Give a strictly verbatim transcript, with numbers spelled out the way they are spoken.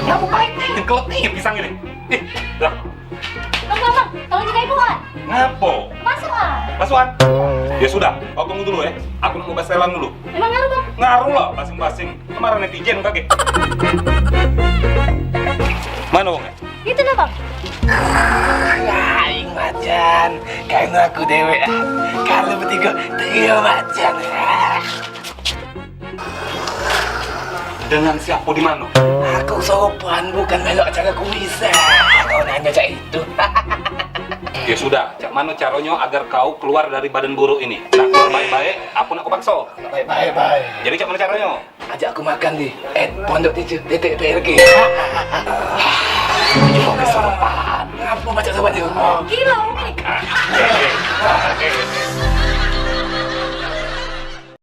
Ngapo baik ni? Kelot ni pisang ini. Ih, dah. Bang, bang, bang, tolong jaga ibu kan? Ngapo? Masukan. Masukan? Ya sudah, kau tunggu dulu ya. Aku nak mau setelan dulu. Emang ngaruh, Bang? Ngaruh lah, basing-basing. Kemarin netizen kagek. Mana uangnya? Itu dah, Bang. Lain macan. Karena aku dewek. Kalau bertiga, trio macan. Dengan siapa di mana? Aku sopan, bukan melok acara kuis. Kau nanya cak itu. Ya sudah, cak mana caranya agar kau keluar dari badan buruk ini? Nak keluar baik-baik, apa nak kau paksa? Baik-baik, baik. Jadi cak mana caranya? Ajak aku makan di, eh, Pondok Tijo, titik P R G. Cuma kesopan. Ngapa macam sopan tu? Gila, Umi.